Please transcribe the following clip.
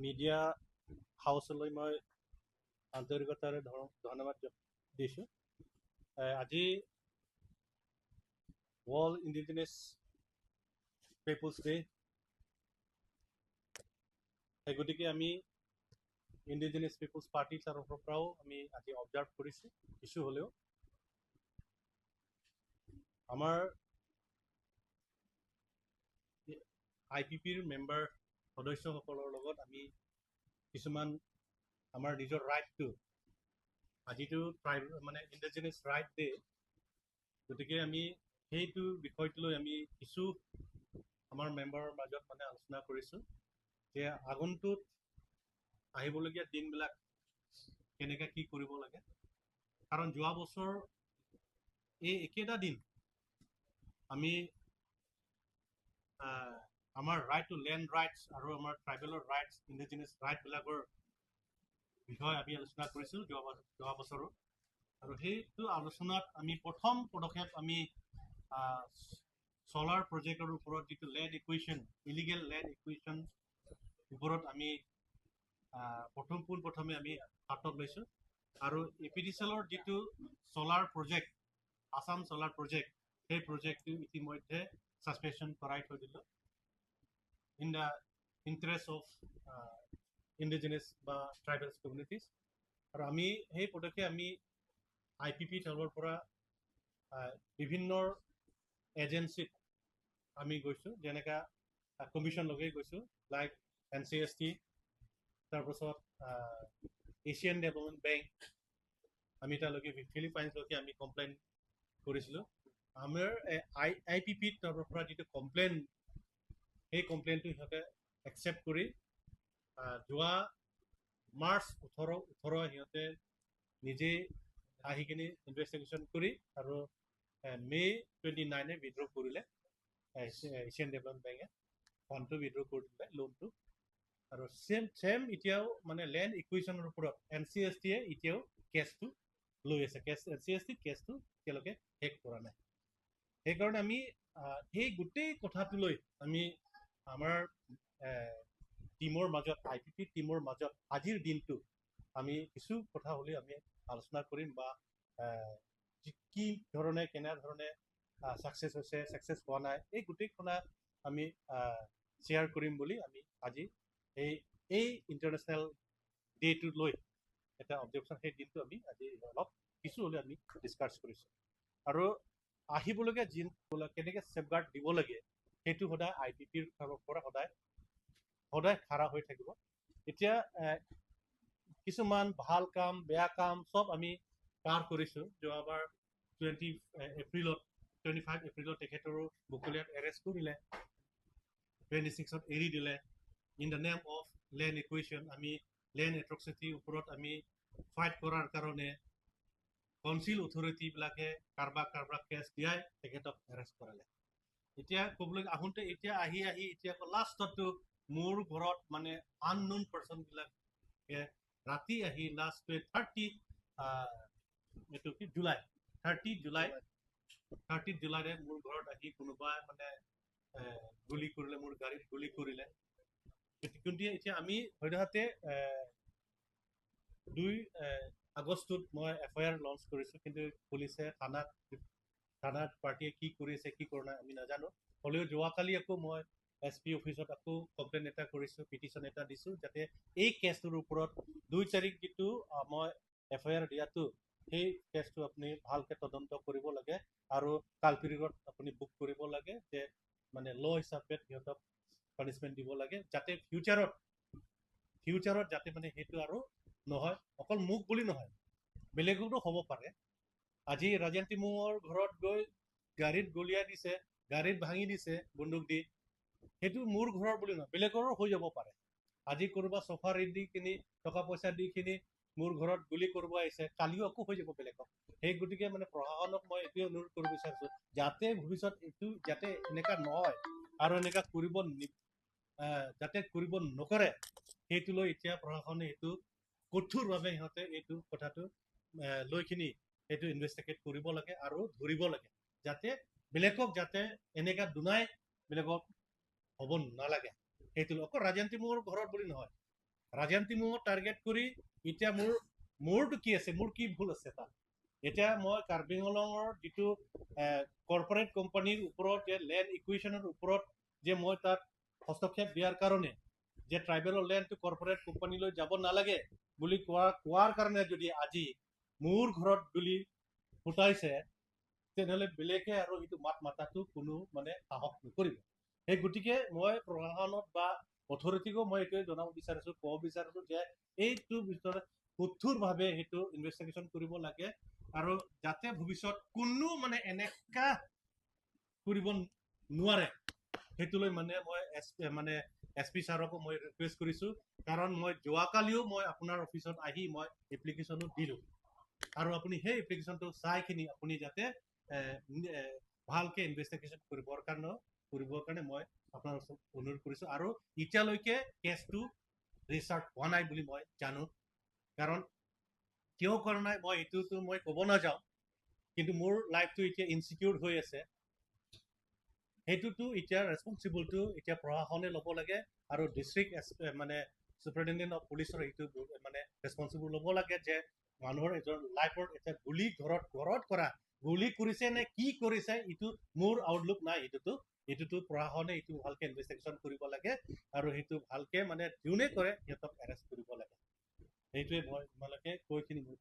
Media হাউচলৈ মই আন্তৰিকতাৰে ধন্যবাদ দিছোঁ। আজি ৱৰ্ল্ড ইণ্ডিজিনাছ পিপুলছ ডে। সেই গতিকে আমি ইণ্ডিজিনাছ পিপুলছ পাৰ্টীৰ তৰফৰ পৰাও আমি আজি অবজাৰ্ভ কৰিছোঁ। কিছু হ'লেও আমাৰ আই পি পিৰ মেম্বাৰ সদস্যসকলৰ লগত আমি কিছুমান আমাৰ নিজৰ ৰাইটটো, আজিতো ট্ৰাইব মানে ইণ্ডিজিনাছ ৰাইট ডে, গতিকে আমি সেইটো বিষয়টো লৈ আমি কিছু আমাৰ মেম্বাৰৰ মাজত মানে আলোচনা কৰিছোঁ যে আগন্তুক আহিবলগীয়া দিনবিলাক কেনেকৈ কি কৰিব লাগে। কাৰণ যোৱা বছৰ এই একেটা দিন আমি আমাৰ ৰাইট টু লেণ্ড ৰাইটছ আৰু আমাৰ ট্ৰাইবেলৰ ৰাইটছ, ইণ্ডিজিনাছ ৰাইটবিলাকৰ বিষয়ে আমি আলোচনা কৰিছিলোঁ যোৱা বছৰো। আৰু সেইটো আলোচনাত আমি প্ৰথম পদক্ষেপ আমি চ'লাৰ প্ৰজেক্টৰ ওপৰত যিটো land acquisition, illegal land acquisition ওপৰত আমি পোনপ্ৰথমে আমি হাতত লৈছোঁ। আৰু এ পি ডি চি এলৰ যিটো চ'লাৰ প্ৰজেক্ট, আছাম চ'লাৰ প্ৰজেক্ট, সেই প্ৰজেক্টটো ইতিমধ্যে ছাছপেনশ্যন কৰাই থৈ দিলোঁ in the interest of indigenous বা ট্ৰাইবেলছ কমিউনিটিজ। আৰু আমি সেই পদক্ষেপ আমি আই পি পি তলৰ পৰা বিভিন্ন এজেঞ্চিত আমি গৈছোঁ, যেনেকা কমিশ্যন লগে গৈছোঁ, like N C S T, তাৰপাছত এছিয়ান ডেভেলপমেণ্ট বেংক, আমি তালৈকে ফিলিপাইনছলৈকে আমি কমপ্লেইন কৰিছিলোঁ। আমাৰ আই আই পি পিৰ তৰফৰ পৰা যিটো কমপ্লেইন, সেই কমপ্লেইনটো সিহঁতে একচেপ্ট কৰি যোৱা মাৰ্চ 18 সিহঁতে নিজেই আহি কিনি ইনভেষ্টিগেশ্যন কৰি আৰু মে' 29-এ উইড্ৰ কৰিলে। এছিয়ান ডেভেলপমেণ্ট বেংকে ফাণ্ডটো উইড্ৰ কৰি দিলে, লোনটো। আৰু ছেম ছেম এতিয়াও মানে লেণ্ড একুইজিশ্যনৰ ওপৰত এন চি এছ টিয়ে এতিয়াও কেছটো লৈ আছে। কেছ এন চি এছ টিত কেছটো এতিয়ালৈকে শেষ কৰা নাই। সেইকাৰণে আমি সেই গোটেই কথাটো লৈ আমি আমাৰ টীমৰ মাজত, আই পি পি টীমৰ মাজত আজিৰ দিনটো আমি কিছু কথা হ'লে আমি আলোচনা কৰিম বা কি ধৰণে কেনেধৰণে ছাকচেছ হৈছে, ছাকচেছ হোৱা নাই, এই গোটেইখন আমি শ্বেয়াৰ কৰিম বুলি আমি আজি এই ইণ্টাৰনেশ্যনেল ডেটো লৈ এটা অবজাৰ্ভেশ্যন, সেই দিনটো আমি আজি অলপ কিছু হ'লে আমি ডিছকাছ কৰিছোঁ। আৰু আহিবলগীয়া দিন কেনেকৈ ছেফগাৰ্ড দিব লাগে, সেইটো সদায় আই পি পিৰ ফালৰ পৰা সদায় সদায় খাৰা হৈ থাকিব। এতিয়া কিছুমান ভাল কাম, বেয়া কাম চব আমি পাৰ কৰিছোঁ। যোৱাবাৰ 20 এপ্ৰিলত, 25 এপ্ৰিলত তেখেতৰো বকলীয়াত এৰেষ্ট কৰিলে, 26ত এৰি দিলে in the name of land acquisition। আমি লেণ্ড এট্ৰচিটিৰ ওপৰত আমি ফাইট কৰাৰ কাৰণে কাউন্সিল অথৰিটিবিলাকে কাৰোবাক কাৰোবাক কেছ দিয়াই তেখেতক এৰেষ্ট কৰালে। এতিয়া ক'বলৈ আহোঁতে এতিয়া আহি আহি এতিয়া আকৌ লাষ্টতো মোৰ ঘৰত মানে আননোন পাৰ্চনবিলাকে ৰাতি আহি লাষ্ট 30, এইটো কি জুলাই, 30 জুলাই, 30 জুলাইৰে মোৰ ঘৰত আহি কোনোবাই মানে গুলি কৰিলে, মোৰ গাড়ীত গুলি কৰিলে। কিন্তু এতিয়া আমি সদ্যহতে 2 আগষ্টত মই এফ I R launch কৰিছোঁ। কিন্তু পুলিচে থানাত পাৰ্টীয়ে কি কৰিছে, কি কৰা নাই, আমি নাজানো। হ'লেও যোৱাকালি আকৌ মই এছ পি অফিচত আকৌ কমপ্লেইন এটা কৰিছোঁ, পিটিশ্যন এটা দিছোঁ, যাতে এই কেছটোৰ ওপৰত 2 তাৰিখ যিটো মই এফ I R দিয়াটো, সেই কেছটো আপুনি ভালকৈ তদন্ত কৰিব লাগে আৰু কালপ্ৰিটক আপুনি বুক কৰিব লাগে, যে মানে ল হিচাপে সিহঁতক পানিছমেণ্ট দিব লাগে, যাতে ফিউচাৰত যাতে মানে সেইটো আৰু নহয়। অকল মোক বুলি নহয়, বেলেগতো হ'ব পাৰে। আজি ৰাজেন তিমুঙৰ ঘৰত গৈ গাড়ীত গুলিয়াই দিছে, গাড়ীত ভাঙি দিছে বন্দুক দি। সেইটো মোৰ ঘৰৰ বুলি নহয়, বেলেগৰো হৈ যাব পাৰে। আজি কোনোবা চফা দি কিনি, টকা পইচা দি কিনি মোৰ ঘৰত গুলি কৰিব আহিছে, কালিও আকৌ হৈ যাব বেলেগক। সেই গতিকে মানে প্ৰশাসনক মই এইটোৱে অনুৰোধ কৰিব বিচাৰিছোঁ, যাতে ভৱিষ্যত এইটো যাতে এনেকুৱা নহয় আৰু এনেকুৱা কৰিব যাতে কৰিব নকৰে, সেইটো লৈ এতিয়া প্ৰশাসনে এইটো কঠোৰভাৱে সিহঁতে এইটো কথাটো লৈ কিনি সেইটো ইনভেষ্টিগেট কৰিব লাগে আৰু ধৰিব লাগে, যাতে বেলেগক যাতে এনেকুৱা দুনাই বেলেগক হ'ব নালাগে। সেইটো অকল ৰাজেন তিমুঙৰ ঘৰত বুলি নহয়। ৰাজেন তিমুঙক টাৰ্গেট কৰি এতিয়া মোৰতো কি আছে, মোৰ কি ভুল আছে তাত? এতিয়া মই কাৰ্বি আংলঙৰ যিটো কৰ্পৰেট কোম্পানীৰ ওপৰত যে লেণ্ড ইকুইশ্যনৰ ওপৰত যে মই তাত হস্তক্ষেপ দিয়াৰ কাৰণে, যে ট্ৰাইবেলৰ লেণ্ডটো কৰ্পৰেট কোম্পানীলৈ যাব নালাগে বুলি কোৱাৰ কাৰণে যদি আজি মোৰ ঘৰত গুলি ফুটাইছে, তেনেহ'লে বেলেগে আৰু সেইটো মাত মাতাটো কোনো মানে সাহস নকৰিব। সেই গতিকে মই প্ৰশাসনত বা অথৰিটিকো মই এইটোৱে জনাব বিচাৰিছোঁ, ক'ব বিচাৰিছোঁ যে এইটো ভিতৰত কঠোৰভাৱে সেইটো ইনভেষ্টিগেশ্যন কৰিব লাগে আৰু যাতে ভৱিষ্যত কোনো মানে এনেকা কৰিব নোৱাৰে, সেইটোলৈ মানে মই এছ মানে এছ পি ছাৰকো মই ৰিকুৱেষ্ট কৰিছোঁ। কাৰণ মই যোৱাকালিও মই আপোনাৰ অফিচত আহি মই এপ্লিকেশ্যনো দিলোঁ আৰু আপুনি সেই এপ্লিকেশ্যনটো চাইখিনি আপুনি যাতে ভালকে ইনভেষ্টিগেশ্যন কৰিবৰ কাৰণে মই আপোনাৰ ওচৰত অনুৰোধ কৰিছোঁ। আৰু এতিয়ালৈকে কেছটো ৰিচাৰ্ট হোৱা নাই বুলি মই জানো। কাৰণ কিয় কৰা নাই মই এইটোতো মই ক'ব নাযাওঁ, কিন্তু মোৰ লাইফটো এতিয়া ইনচিকিউৰ হৈ আছে। সেইটোতো এতিয়া ৰেচপনচিবলটো এতিয়া প্ৰশাসনে ল'ব লাগে আৰু ডিষ্ট্ৰিক্ট মানে চুপাৰিণ্টেণ্ডেণ্ট অফ পুলিচৰ এইটো মানে ৰেচপনচিবল ল'ব লাগে যে মানুহৰ এজন লাইফৰ এতিয়া গুলি ঘৰত কৰা গুলি কৰিছে নে কি কৰিছে, এইটো মোৰ আউটলুক নাই। এইটোতো প্ৰশাসনে এইটো ভালকে ইনভেষ্টিগেশ্যন কৰিব লাগে আৰু সেইটো ভালকে মানে যোনে কৰে সিহঁতক এৰেষ্ট কৰিব লাগে। সেইটোৱে মই তোমালোকে কৈখিনি মোৰ